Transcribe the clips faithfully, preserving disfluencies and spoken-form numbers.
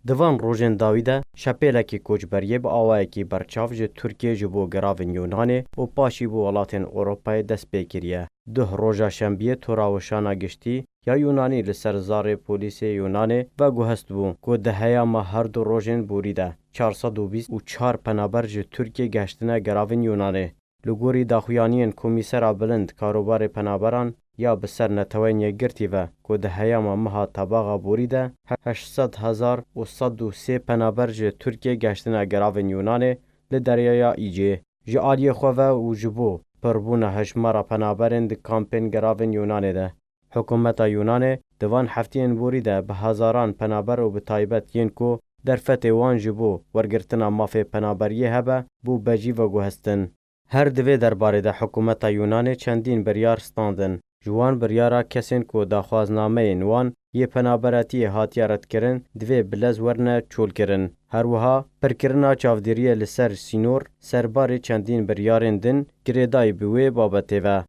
Di van rojên dawî de şepêlekî koçberiyê bi awayekî berçav ji Tirkiyê ji bo geravên Yûnanê û paşî bo welatên Ewropayê dest pê kiriye. Duh roja Şembiyê Tora Weşana Giştî ya Yûnanî li ser zarê polîsê Yûnanê veguhestibû ku di heyama her du rojên borî de çar sed û bîst û çar penaber ji Tirkiyê gehiştine geravên Yûnanê. Li gorî daxuyaniyên Komîsera Bilind Karobarê Penaberan ya bi ser Neteweyên Yekgirtî ve ku di heyama meha Tebaxa borî de heşt sed hezar û sed û sê penaber ji Tirkiyê gehiştine geravên Yûnanê li Deryaya Îcê. Ji aliyê xwe ve û ji bo pirbûna hejmara penaberên di kampên geravên Yûnanê de. Hikûmeta Yûnanê di van heftiyên borî de bi hezaran penaber û bi taybet yên ku derfetê wan ji bo wergirtina mafê penaberiyê hebe, bû bejî veguhestin. Her di vê derbarê de hikûmeta Yûnanê çendîn biryar standin. Ji wan biryara kesên ku daxwaznameyên wan yê penaberetiyê hatiye redkirin, divê bi lez werine çolkirin. Her wiha pirkirina çavdêriyê li ser sînor serbarê çendîn biryarên din girêdayî bi wê babetê ve.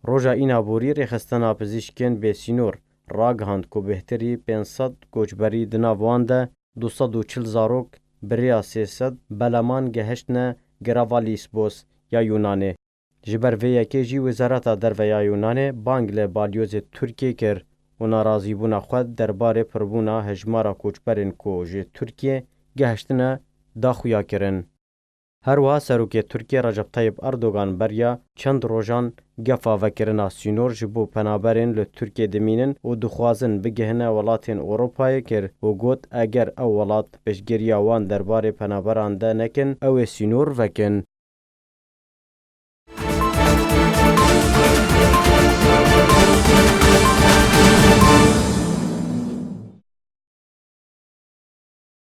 Roja Înaborî Rêxistina Pizîşkên Bêsînor ragihand ku bêhtirî pênc sed koçberî, di nav wan de du sed û çil zarok, bi rêya sê sed beleman gehiştine girava Lîsbos ya Yûnanê. Ji ber vê yekê jî Wezareta Derve ya Yûnanê bang li balyozê Tirkiyê kir û narazîbûna xwe derbarê pirbûna hejmara koçberên ku ji Tirkiyê gehiştine da xuya kirin. Her wiha Serokê Tirkiyê Recep Tayyip Erdogan beriya çend rojan gefa vekirina sînor ji bo penaberên li Tirkiyê dimînin û dixwazin bigihine welatên Ewropayê kir û got, eger ew welat piştgiriya wan derbarê penaberan de nekin, ew ê sînor vekin.